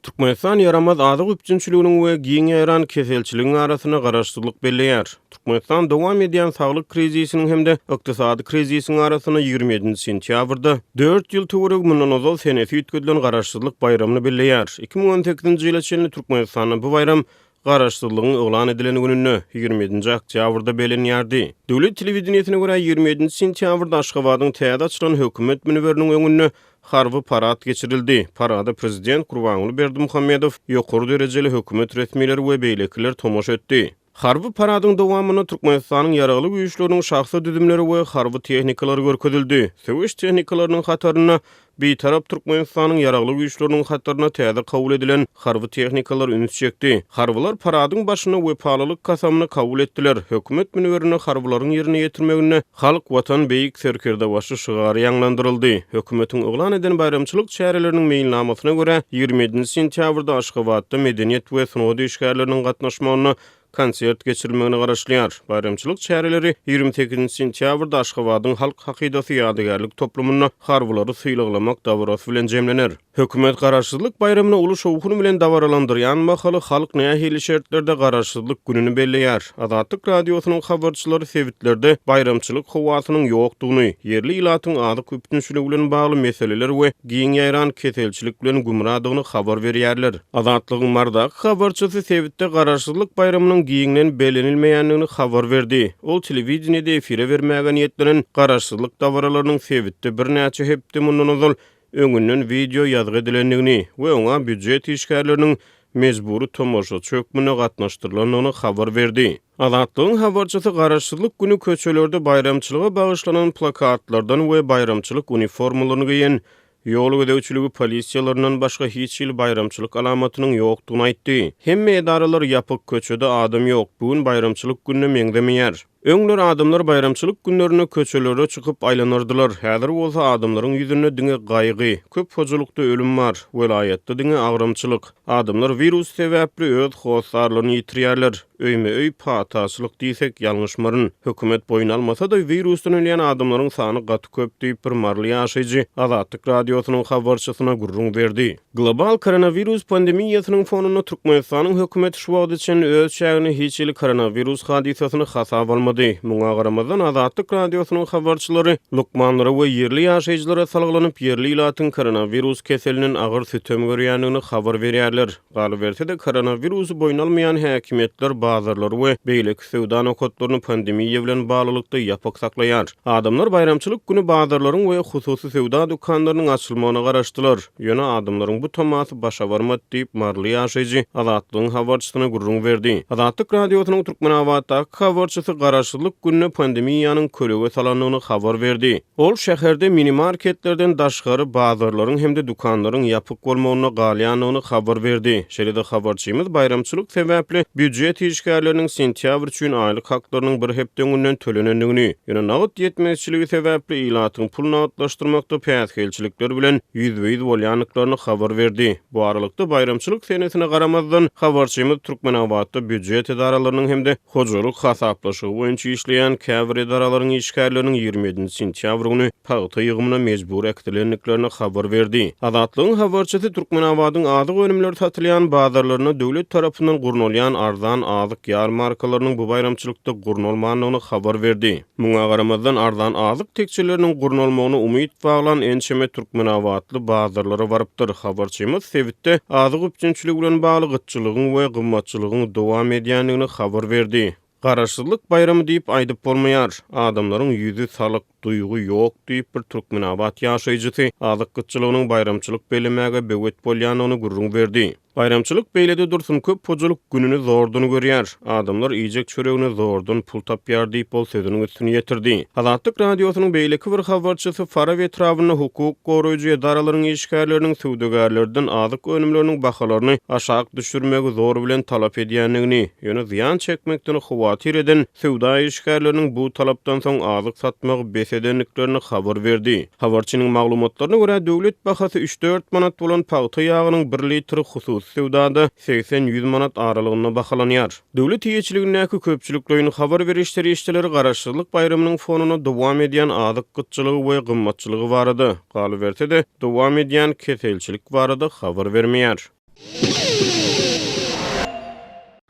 Türkmenistan ýaramaz azyk üpjünçiliginiň we giň ýaýran keselçiligiň arasynda garaşsyzlyk belleýär. Türkmenistan dowam edýän saglyk krizisiniň hem-de ykdysady krizisiň arasynda 27-nji sentýabrda, dört ýyl töweregi mundan ozal senesi üýtgedilen Garaşsyzlyk baýramyny belleýär. 2018-nji ýyla çenli Türkmenistanda bu baýram Garaşsyzlygyň yglan edilen gününde, 27-nji oktýabrda bellenýärdi. Döwlet telewideniýesine görä, 27-nji sentýabrda Aşgabadyň täze açylan hökümet münberiniň öňünde harby parad geçirildi. Parada prezident Gurbanguly Berdimuhamedow, ýokary derejeli hökümet resmileri we beýlekiler tomaşa etdi. Harby paradyň dowamynda Türkmenistanyň Ýaragly Güýçleriniň şahsy düzümleri we harby tehnikalary görkezildi. Söweş tehnikalarynyň hatarynda Bitarap Türkmenistanyň Ýaragly Güýçleriniň hataryna täze kabul edilen harby tehnikalar üns çekdi. Harbylar paradyň başynda wepalylyk kasamyny kabul etdiler. Hökümet münberinde harbylaryň ýerine ýetirmeginde Halk, Watan, Beýik Serkerdebaşy şygary ýaňlandyryldy. Hökümetiň yglan eden baýramçylyk çäreleriniň meýilnamasyna görä, 27-nji sentýabrda Aşgabatda medeniýet we sungat işgärleriniň gatnaşmagynda konsert geçirilmegine garaşylýar. Baýramçylyk çäreleri 28-nji sentýabrda Aşgabadyň Halk hakydasy ýadygärlik toplumynda harbylary sylaglamak dabarasy bilen jemlener. Hökümet Garaşsyzlyk baýramyny uly şowhun bilen dabaralandyrýan mahaly halk nähili şertlerde Garaşsyzlyk gününi belleýär? Azatlyk Radiosynyň habarçylary sebitlerde baýramçylyk howasynyň ýokdugyny, ýerli ilatyň azyk üpjünçiligi bilen bagly meseleler we giň ýaýran keselçilik bilen gümradygyny habar berýärler. Azatlygyň Marydaky habarçysy sebitde Garaşsyzlyk baýramynyň giňden bellenilmeýändigini habar berdi. Ol telewideniýede efire bermäge niýetlenen Garaşsyzlyk dabaralarynyň sebitde birnäçe hepde mundan ozal öňünden wideo ýazgy edilendigini we oňa býujet işgärleriniň mejbury tomaşaçy hökmünde gatnaşdyrylandygyny habar berdi. Azatlygyň habarçysy Garaşsyzlyk güni köçelerde baýramçylyga bagyşlanan plakatlardan we baýramçylyk uniformalaryny geýen ýol gözegçiligi polisiýalaryndan başga hiç hili baýramçylyk alamatynyň ýokdugyny aýtdy. Hemme edaralar ýapyk, köçede adam ýok, bu gün baýramçylyk gününe meňzemeýär. Öňler adamlar baýramçylyk günlerinde köçelere çykyp aýlanardylar, häzir bolsa adamlaryň ýüzünde diňe gaýgy, köp hojalykda ölüm bar, welaýatda diňe agramçylyk. Adamlar wirus sebäpli öz hossarlaryny ýitirýärler. Öýme-öý pataçylyk diýsek ýalňyşmaryn. Hökümet boýun almasa-da, wirusdan ölýän adamlaryň sany gaty köp diýip, bir maryly ýaşaýjy Azatlyk Radiosynyň habarçysyna gürrüň berdi. Global koronawirus pandemiýasynyň fonunda Türkmenistanyň hökümeti şu wagta çenli öz çäginde hiç hili koronawirus hadysasyny hasaba almady. Muňa garamazdan, Azatlyk Radiosynyň habarçylary lukmanlara we ýerli ýaşaýjylara salgylanyp, ýerli ilatyň koronawirus keselinden agyr sütem görýändigini habar berýärler. Galyberse-de, koronawirusy boýun almaýan häkimiýetler bazarlary we beýleki söwda nokatlaryny pandemiýa bilen baglylykda ýapyk saklaýar. Adamlar baýramçylyk güni bazarlaryň we hususy söwda dükanlarynyň açylmagyna garaşdylar. Ýöne adamlaryň bu tamasy başa barmady diýip, maryly ýaşaýjy Azatlygyň habarçysyna gürrüň berdi. Azatlyk Radiosynyň Türkmenabatdaky habarçysy Garaşsyzlyk gününe pandemiýanyň kölege salandygyny habar berdi. Ol şäherde mini-marketlerden daşgary bazarlaryň hem-de dükanlaryň ýapyk bolmagynda galýandygyny habar berdi. Şeýle-de habarçymyz baýramçylyk sebäpli býujet işgärleriniň sentýabr üçin aýlyk haklarynyň bir hepde öňünden tölenendigini, ýöne nagt ýetmezçiligi sebäpli ilatyň pul nagtlaşdyrmakda päsgelçilikler bilen ýüzbe-ýüz bolýandyklaryny habar berdi. Bu aralykda, baýramçylyk senesine garamazdan, habarçymyz Türkmenabatda býujet edaralarynyň hem-de hojalyk hasaplaşygy boýunça işleýän käbir edaralaryň işgärleriniň 27-nji sentýabr güni pagta ýygymyna mejbur äkidilendiklerini habar berdi. Azatlygyň habarçysy Türkmenabadyň azyk önümleri satylýan bazarlarynda döwlet tarapyndan gurnalýan arzan azyk ýarmarkalarynyň bu baýramçylykda gurnalmandygyny habar berdi. Muňa garamazdan, arzan azyk tekjeleriniň gurnalmagyna umyt baglan ençeme türkmenabatly bazarlara barypdyr. Habarçymyz sebitde azyk üpjünçiligi bilen bagly gytçylygyň we gymmatçylygyň dowam edýändigini habar berdi. Garaşsyzlyk baýramy diýip aýdyp bolmaýar. Adamlaryň ýüzi salyk, duýgy ýok diýip, bir türkmenabat ýaşaýjysy azyk gytçylygynyň baýramçylyk bellemäge böwet bolýandygyny gürrüň berdi. Baýramçylyk beýlede dursun, köp hojalyk gününi zordan görýär. Adamlar iýjek çöregine zordan pul tapýar diýip, ol sözüniň üstüni ýetirdi. Azatlyk Radiosynyň beýleki bir habarçysy Farap etrabynda hukuk goraýjy edaralaryň işgärleriniň söwdagärlerden azyk önümleriniň bahalaryny aşak düşürmegi zor bilen talap edýändigini, ýöne zyýan çekmekden howatyr eden söwda işgärleriniň bu talapdan soň azyk satmagy bes edendiklerini habar berdi. Habarçynyň maglumatlaryna görä, döwlet bahasy üç-dört manat bolan pagta ýagynyň bir litri hususy söwdada 80-ýüz manat aralygynda bahalanýar. Döwlet eýeçiligindäki köpçülikleýin habar beriş serişdeleri Garaşsyzlyk baýramynyň fonunda dowam edýän azyk gytçylygy we gymmatçylygy barada, galyberse-de, dowam edýän keselçilik barada habar bermeýär.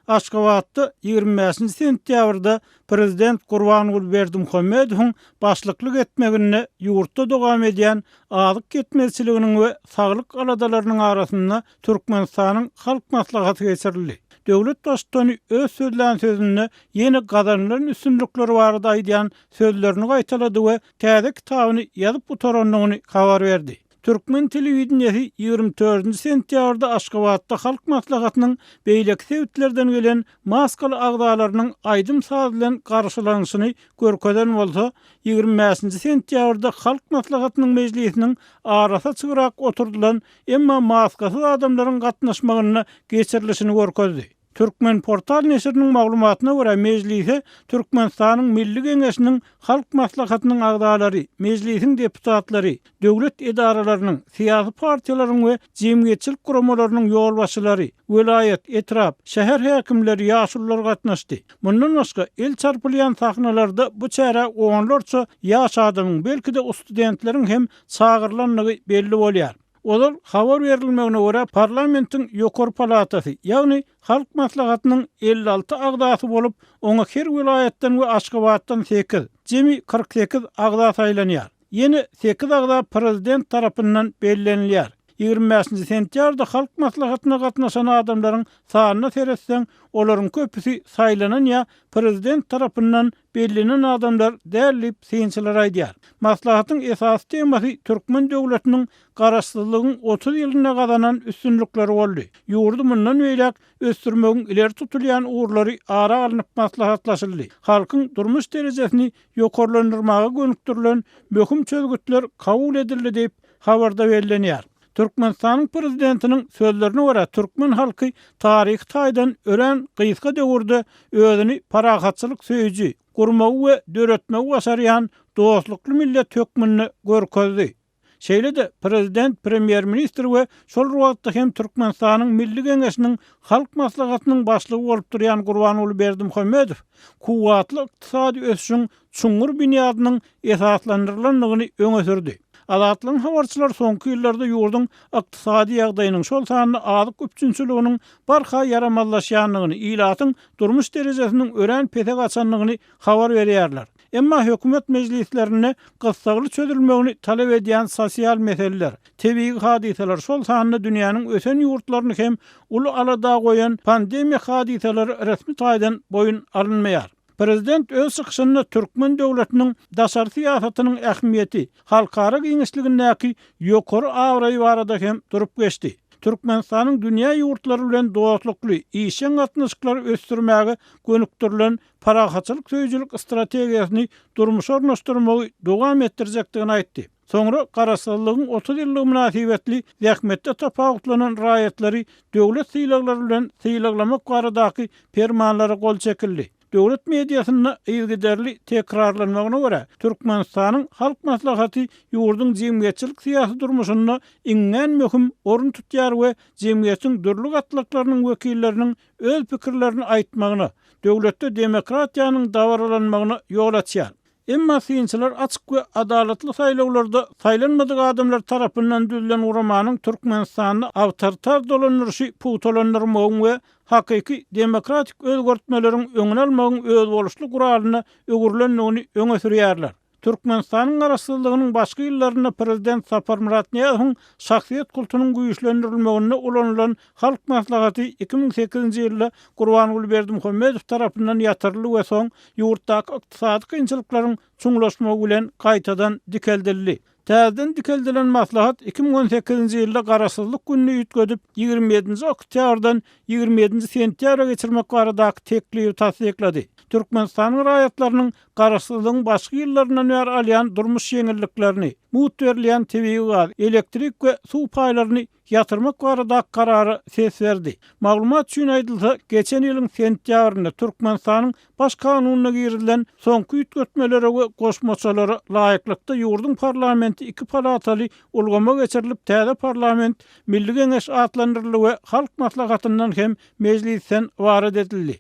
Aşgabatda 25-nji sentýabrda prezident Gurbanguly Berdimuhamedowyň başlyklyk etmeginde ýurtda dowam edýän azyk ýetmezçiliginiň we saglyk aladalarynyň arasynda Türkmenistanyň Halk Maslahaty geçirildi. Döwlet Baştutany öz sözlän sözünde ýene gazanylan üstünlikler barada aýdýan sözlerini gaýtalady we täze kitabyny ýazyp gutarandygyny habar berdi. Türkmen telewideniýesi 24-nji sentýabrda Aşgabatda Halk Maslahatynyň beýleki sebitlerden gelen maskaly agzalarynyň aýdym-saz bilen garşylanyşyny görkezen bolsa, 25-nji sentýabrda Halk Maslahatynyň mejlisiniň arasy açygrak oturdylan, emma maskasyz adamlaryň gatnaşmagynda geçirilişini görkezdi. Türkmenportal neşiriniň maglumatyna görä, mejlise Türkmenistanyň Milli Geňeşiniň Halk Maslahatynyň agzalary, Mejlisiň deputatlary, döwlet edaralarynyň, syýasy partiýalaryň we jemgyýetçilik guramalarynyň ýolbaşçylary, welaýat, etrap, şäher häkimleri, ýaşulular gatnaşdy. Mundan başga, el çarpylýan sahnalarda bu çärä onlarça ýaş adamyň, belki-de studentleriň hem çagyrylandygy belli bolýar. Ozal habar berilmegine görä, parlamentiň ýokary palatasy, ýagny Halk Maslahatynyň 56 agzasy bolup, oňa her welaýatdan we Aşgabatdan sekiz, jemi 48 agza saýlanýar. Ýene sekiz agza prezident tarapyndan bellenilýär. 25-nji sentýabrda Halk Maslahatyna gatnaşan adamlaryň sanyna seretseň, olaryň köpüsi saýlanan ýa prezident tarapyndan bellenen adamlar däl diýip, synçylar aýdýar. Maslahatyň esasy temasy türkmen döwletiniň Garaşsyzlygyň 30 ýylynda gazanan üstünlikleri boldy. Ýurdy mundan beýläk ösdürmegiň ileri tutulýan ugurlary ara alnyp maslahatlaşyldy. Halkyň durmuş derejesini ýokarlandyrmaga gönükdirilen möhüm çözgütler kabul edildi diýip, habarda bellenýär. Türkmenistanyň Prezidentiniň sözlerine görä, türkmen halky taryhy taýdan örän gysga döwürde özüni parahatçylyk söýüji, gurmagy we döretmegi başarýan dostlukly millet hökmünde görkezdi. Şeýle-de, Prezident, Premýer-ministr we şol bir wagtda hem Türkmenistanyň Milli Geňeşiniň Halk Maslahatynyň Başlygy bolup durýan Gurbanguly Berdimuhamedow kuwwatly ykdysady ösüşiň çuňňur binýadynyň esaslandyrylandygyny öňe sürdi. Azatlygyň habarçylary soňky ýyllarda ýurduň ykdysady ýagdaýynyň, şol sanda azyk üpjünçiliginiň barha ýaramazlaşýandygyny, ilatyň durmuş derejesiniň örän pese gaçandygyny habar berýärler. Emma hökümet mejlislerinde gyssagly çözülmegini talap edýän sosial meseleler, tebigy hadysalar, şol sanda dünýäniň ösen ýurtlaryny hem uly alada goýan pandemiýa hadysalary resmi taýdan boýun alynmaýar. Prezident öz çykyşynda türkmen döwletiniň daşary syýasatynyň ähmiýeti, halkara giňişligindäki ýokary abraýy barada hem durup geçdi. Türkmenistanyň dünýä ýurtlary bilen dostlukly, işjeň gatnaşyklary ösdürmäge gönükdirilen parahatçylyk söýüjilik strategiýasyny durmuşa ornaşdyrmagy dowam etdirjekdigini aýtdy. Soňra Garaşsyzlygyň 30 ýyllygy mynasybetli zähmetde tapawutlanan raýatlary döwlet sylaglary bilen sylaglamak baradaky Permanlara gol çekildi. Döwlet mediasynda yzygiderli tekrarlanmagyna görä, Türkmenistanyň Halk Maslahaty ýurduň jemgyýetçilik-syýasy durmuşynda iňňän möhüm orun tutýar we jemgyýetiň dürli gatlaklarynyň wekilleriniň öz pikirlerini aýtmagyna, döwletde demokratiýanyň dabaralanmagyna ýol açýar. Emma synçylar açyk we adalatly saýlawlarda saýlanmadyk adamlar tarapyndan düzülen guramanyň Türkmenistanda awtoritar dolandyryşy pugtalandyrmagyň we hakyky demokratik özgertmeleriň öňüni almagyň özboluşly guralyna öwrülendigini öňe sürýärler. Türkmenistanyň garaşsyzlygynyň başky ýyllarynda prezident Saparmyrat Nyýazowyň şahsyýet kultunyň güýçlendirilmeginde ulanylan Halk Maslahaty 2008-nji ýylda Gurbanguly Berdimuhamedow tarapyndan ýatyryldy we soň ýurtdaky ykdysady kynçylyklaryň çuňlaşmagy bilen gaýtadan dikeldildi. Täzeden dikeldilen maslahat 2018-nji ýylda Garaşsyzlyk gününi üýtgedip, 27-nji oktýabrdan 27-nji sentýabra geçirmek baradaky teklibi tassyklady. Türkmenistanyň raýatlarynyň Garaşsyzlygyň başky ýyllaryndan bäri alýan durmuş ýeňilliklerini, mugt berilýän tebigy gaz, elektrik we suw paýlaryny ýatyrmak baradaky karara ses berdi. Maglumat üçin aýdylsa, geçen ýylyň sentýabrynda Türkmenistanyň Baş kanunyna girizilen soňky üýtgetmelere we goşmaçalara laýyklykda ýurduň parlamenti iki palataly ulgama geçirilip, täze parlament Milli Geňeş atlandyryldy we Halk Maslahatyndan hem Mejlisden ybarat edildi.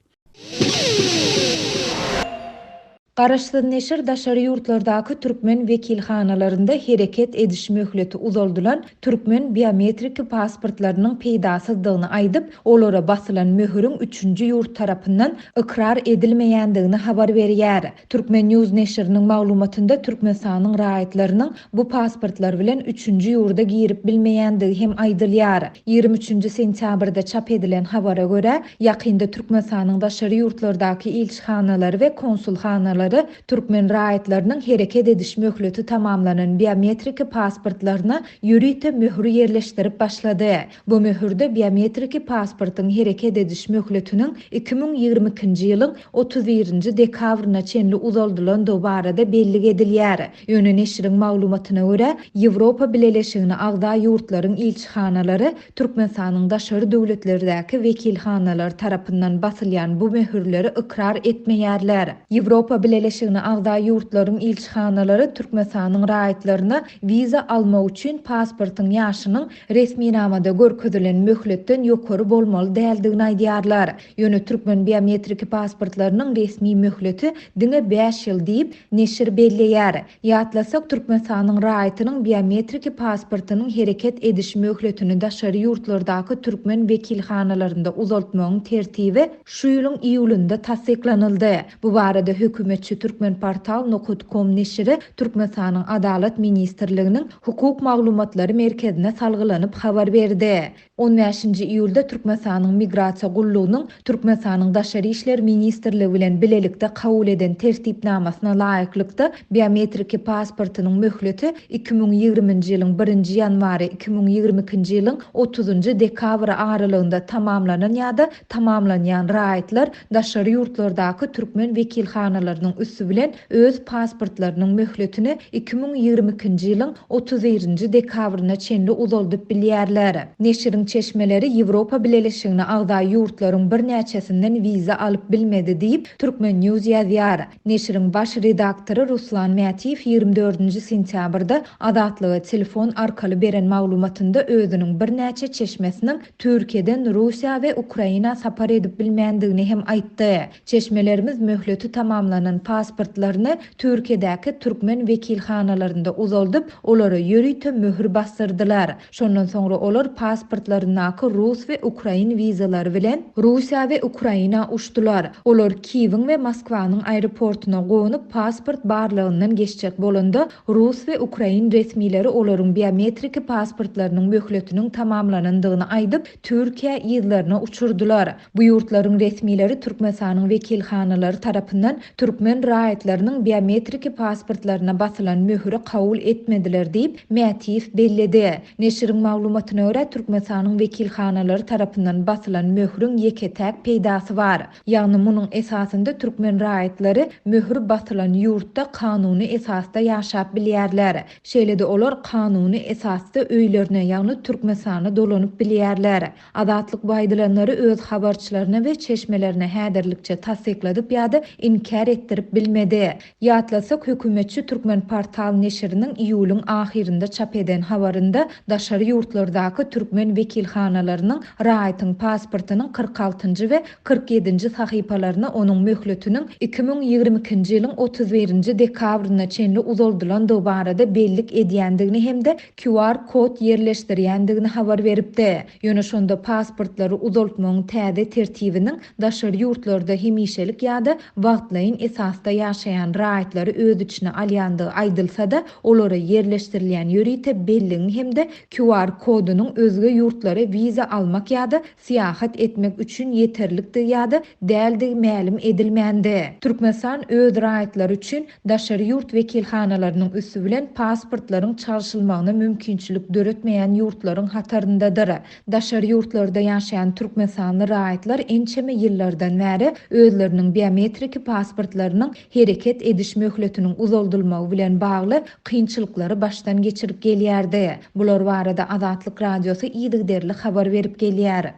Garaşsyz neşir daşary ýurtlardaky türkmen wekilhanalarynda hereket ediş möhleti uzaldylan türkmen biometriki pasportlarynyň peýdasyzdygyny aýdyp, olara basylan möhüriň üçünji ýurt tarapyndan ykrar edilmeýändigini habar berýär. Turkmen. News neşiriniň maglumatynda Türkmenistanyň raýatlarynyň bu pasportlar bilen üçünji ýurda girip bilmeýändigi hem aýdylýar. 23-nji sentýabrda çap edilen habara görä, ýakynda Türkmenistanyň daşary ýurtlardaky ilçihanalary we konsulhanalary türkmen raýatlarynyň hereket ediş möhleti tamamlanan biometriki pasportlaryna ýörite möhür ýerleşdirip başlady. Bu möhürde biometriki pasportyň hereket ediş möhletiniň 2022-nji ýylyň 31-nji dekabryna çenli uzaldylandygy barada bellik edilýär. Ýöne neşiriň maglumatyna görä, Ýewropa Bileleşigine agza ýurtlaryň ilçihanalary Türkmenistanyň daşary döwletlerdäki wekilhanalary tarapyndan basylýan bu möhürleri ykrar etmeýärler. Ýewropa Bileleşigine agza ýurtlaryň ilçihanalary Türkmenistanyň raýatlaryna wiza almak üçin pasportyň ýaşynyň resminamada görkezilen möhletden ýokary bolmaly däldigini aýdýarlar. Ýöne türkmen biometriki pasportlarynyň resmi möhleti diňe bäş ýyl diýip, neşir belleýär. Ýatlasak, Türkmenistanyň raýatynyň biometriki pasportynyň hereket ediş möhletini daşary ýurtlardaky türkmen wekilhanalarynda uzaltmagyň tertibi şu ýylyň iýulynda tassyklanyldy. Bu barada hökümetçi Turkmenportal nokat kom neşiri Türkmenistanyň Adalat ministrliginiň Hukuk maglumatlary merkezine salgylanyp habar berdi. On bäşinji iýulda Türkmenistanyň Migrasiýa gullugynyň Türkmenistanyň Daşary işler ministrligi bilen bilelikde kabul eden Tertipnamasyna laýyklykda, biometriki pasportynyň möhleti 2020-nji ýylyň birinji ýanwary, 2022-nji ýylyň otuzynjy dekabry aralygynda tamamlanan ýa-da tamamlanýan raýatlar daşary ýurtlardaky türkmen wekilhanalarynyň üsti bilen öz pasportlarynyň möhletini 2022-nji ýylyň 31-nji dekabryna çenli uzaldyp bilýärler. Neşiriň çeşmeleri Ýewropa Bileleşigine agza ýurtlaryň birnäçesinden wiza alyp bilmedi diýip, Turkmen. News ýazýar. Neşiriň baş redaktory Ruslan Mätiýew 24-nji sentýabrda Azatlyga telefon arkaly beren maglumatynda özüniň birnäçe çeşmesiniň Türkiýeden Russiýa we Ukraina sapar edip bilmändigini hem aýtdy. Çeşmelerimiz möhleti tamamlanan pasportlaryny Türkiýedäki türkmen wekilhanalarynda uzaldyp, olara ýörite möhür basdyrdylar. Şondan soňra olar pasportlaryndaky rus we ukrain wizalary bilen Russiýa we Ukraina uçdular. Olar Kiýewiň we Moskwanyň aeroportuna gonup, pasport barlagyndan geçjek bolanda, Rus we ukrain resmileri olaryň biometriki pasportlarynyň möhletiniň tamamlanandygyny aýdyp, Türkiýä yzlaryna uçurdylar. Bu ýurtlaryň resmileri Türkmenistanyň wekilhanalary tarapyndan türkmen raýatlarynyň biometriki pasportlaryna basylan möhüri kabul etmediler diýip, Mätiýew belledi. Neşiriň maglumatyna görä, Türkmenistanyň wekilhanalary tarapyndan basylan möhüriň ýeke-täk peýdasy bar. Ýagny munuň esasynda türkmen raýatlary möhür basylan ýurtda kanuny esasda ýaşap bilýärler. Şeýle-de olar kanuny esasda öýlerine, ýagny Türkmenistana dolanyp bilýärler. Azatlyk bu aýdylanlary öz habarçylaryna we çeşmelerine häzirlikçe tassykladyp ýa-da inkär etdirip bilmedi. Ýatlasak, hökümetçi Turkmenportal neşiriniň iýulyň ahyrynda çap eden habarynda daşary ýurtlardaky türkmen wekilhanalarynyň raýatyň pasportynyň 46-njy we 47-nji sahypalaryna onuň möhletiniň 2022-nji ýylyň 31-nji dekabryna çenli uzaldylandygy barada bellik edýändigini hem-de QR kod ýerleşdirýändigini habar beripdi. Ýöne şonda pasportlary uzaltmagyň täze tertibiniň daşary ýurtlarda hemişelik ýa-da wagtlaýyn esasda ýaşaýan raýatlary öz içine alýandygy aýdylsa-da, olara ýerleşdirilýän ýörite belligiň hem-de QR kodunyň özge ýurtlara wiza almak ýa-da syýahat etmek üçin ýeterlikdigi ýa-da däldigi mälim edilmändi. Türkmenistan öz raýatlary üçin daşary ýurt wekilhanalarynyň üsti bilen pasportlaryň çalşylmagyna mümkinçilik döretmeýän ýurtlaryň hataryndadyr. Daşary ýurtlarda ýaşaýan türkmenistanly raýatlar ençeme ýyllardan bäri özleriniň biometriki pasportlarynyň hereket ediş möhletiniň uzaldylmagy bilen bagly kynçylyklary başdan geçirip gelýärdi. Bular barada Azatlyk Radiosy yzygiderli habar berip gelýär.